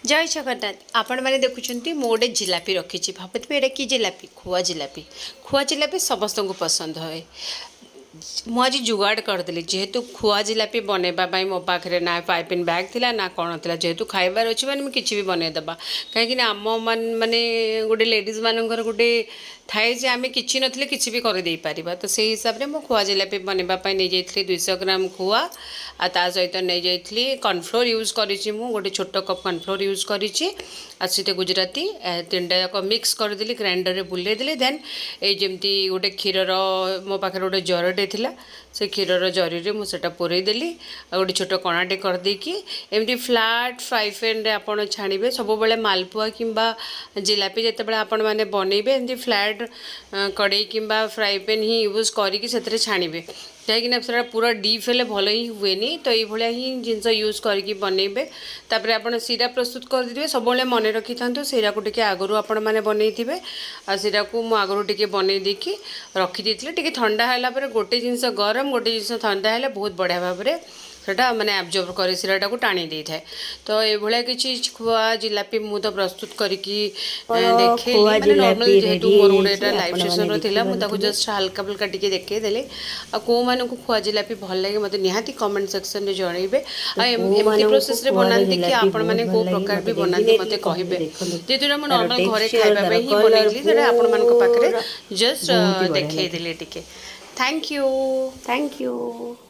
ଜୟ ଜଗନ୍ନାଥ। ଆପଣମାନେ ଦେଖୁଛନ୍ତି, ମୁଁ ଗୋଟେ ଜିଲାପି ରଖିଛି। ଭାବୁଥିବେ ଏଇଟା କି ଜିଲାପି? ଖୁଆ ଜିଲାପି। ଖୁଆ ଜିଲାପି ସମସ୍ତଙ୍କୁ ପସନ୍ଦ ହୁଏ। ମୁଁ ଆଜି ଯୁଗାଡ଼ କରିଦେଲି, ଯେହେତୁ ଖୁଆ ଜିଲାପି ବନେଇବା ପାଇଁ ମୋ ପାଖରେ ନା ପାଇପିନ୍ ବ୍ୟାଗ୍ ଥିଲା ନା କ'ଣ ଥିଲା। ଯେହେତୁ ଖାଇବାର ଅଛି, ମାନେ ମୁଁ କିଛି ବି ବନେଇଦେବା। କାହିଁକିନା ଆମ ମାନେ ଗୋଟେ ଲେଡ଼ିଜ୍ ମାନଙ୍କର ଗୋଟେ ଥାଏ ଯେ ଆମେ କିଛି ନଥିଲେ କିଛି ବି କରିଦେଇପାରିବା। ତ ସେଇ ହିସାବରେ ମୁଁ ଖୁଆ ଜିଲାପି ବନେଇବା ପାଇଁ ନେଇଯାଇଥିଲି 200 ଗ୍ରାମ ଖୁଆ ଆଉ ତା ସହିତ ନେଇଯାଇଥିଲି କର୍ଣ୍ଣଫ୍ଲୋର୍। ୟୁଜ୍ କରିଛି ମୁଁ ଗୋଟେ ଛୋଟ କପ୍ କର୍ଣ୍ଣଫ୍ଲୋର୍ ୟୁଜ୍ କରିଛି ଆଉ ସେଇଟା ଗୁଜୁରାତି, ତିନିଟା ଯାକ ମିକ୍ସ କରିଦେଲି, ଗ୍ରାଇଣ୍ଡରରେ ବୁଲେଇଦେଲି। ଦେନ୍ ଏଇ ଯେମିତି ଗୋଟେ କ୍ଷୀରର, ମୋ ପାଖରେ ଗୋଟେ ଜରିଟେ ଥିଲା, ସେ କ୍ଷୀରର ଜରିରେ ମୁଁ ସେଇଟା ପୂରେଇ ଦେଲି ଆଉ ଗୋଟେ ଛୋଟ କଣାଟେ କରିଦେଇକି ଏମିତି ଫ୍ଲାଟ୍ ଫ୍ରାଇ ପ୍ୟାନ୍ରେ ଆପଣ ଛାଣିବେ। ସବୁବେଳେ ମାଲପୁଆ କିମ୍ବା ଜିଲାପି ଯେତେବେଳେ ଆପଣମାନେ ବନେଇବେ, ଏମିତି ଫ୍ଲାଟ୍ କଡ଼େଇ କିମ୍ବା ଫ୍ରାଇ ପ୍ୟାନ୍ ହିଁ ୟୁଜ୍ କରିକି ସେଥିରେ ଛାଣିବେ, କାହିଁକିନା ସେଟା ପୁରା ଡିପ୍ ହେଲେ ଭଲ ହିଁ ହୁଏନି। ତ ଏଇଭଳିଆ ହିଁ ଜିନିଷ ୟୁଜ୍ କରିକି ବନେଇବେ। ତାପରେ ଆପଣ ଶିରା ପ୍ରସ୍ତୁତ କରିଦେବେ। ସବୁବେଳେ ମନେ ରଖିଥାନ୍ତୁ, ଶିରାକୁ ଟିକେ ଆଗରୁ ଆପଣମାନେ ବନେଇଥିବେ। ଆଉ ଶିରାକୁ ମୁଁ ଆଗରୁ ଟିକେ ବନେଇ ଦେଇକି ରଖିଦେଇଥିଲି। ଟିକେ ଥଣ୍ଡା ହେଲା ପରେ, ଗୋଟେ ଜିନିଷ ଗରମ, ଗୋଟେ ଜିନିଷ ଥଣ୍ଡା ହେଲେ ବହୁତ ବଢ଼ିଆ ଭାବରେ ସେଇଟା ମାନେ ଆବଜର୍ବ କରି ଶିରାଟାକୁ ଟାଣି ଦେଇଥାଏ। ତ ଏଇଭଳିଆ କିଛି ଖୁଆ ଜିଲାପି ମୁଁ ତ ପ୍ରସ୍ତୁତ କରିକି ମୋର ଦେଖେଇଲି। ଖୁଆ ମାନେ ନର୍ମାଲ ଜିଲାପି ଯେହେତୁ ରେଡ଼ି ମୋର ଗୋଟେ ହେଇଯାଇଛି। ଏଇଟା ଲାଇଭ୍ ଆପଣମାନେ ସେସନ୍ର ଥିଲା, ମୁଁ ତାକୁ ଦେଖିପାରୁଥିବେ। ଜଷ୍ଟ ହାଲକା ଫୁଲକା ଟିକେ ଦେଖେଇଦେଲି। ଆଉ କେଉଁମାନଙ୍କୁ ଖୁଆ ଜିଲାପି ଭଲ ଲାଗେ, ମୋତେ ନିହାତି କମେଣ୍ଟ ସେକ୍ସନରେ ଜଣେଇବେ। ତ ଆଉ ଏମିତି କେଉଁମାନଙ୍କୁ ପ୍ରୋସେସରେ ଖୁଆର ବନାନ୍ତି କି ଜିଲାପି ଆପଣମାନେ ବହୁତ ଭଲ କେଉଁ ଲାଗେ, ପ୍ରକାର ମୋତେ ବି ବନାନ୍ତି, ଡେଫିନେଟଲି ମୋତେ କହିବେ। କହିବେ। ଦେଖନ୍ତୁ, ଯେହେତୁ ଏଇଟା ମୁଁ ତାର ନର୍ମାଲ ଘରେ ଟେକ୍ସଚର, ଖାଇବା ତାର ପାଇଁ ହିଁ କଲର୍ ବନେଇଥିଲି, ସେଇଟା ଆପଣମାନଙ୍କ ପାଖରେ ପୁରା ଜଷ୍ଟ ବହୁତ ହି ବଢ଼ିଆ ଲାଗେ। ଦେଖେଇଦେଲି ଟିକେ। Thank you. Thank you.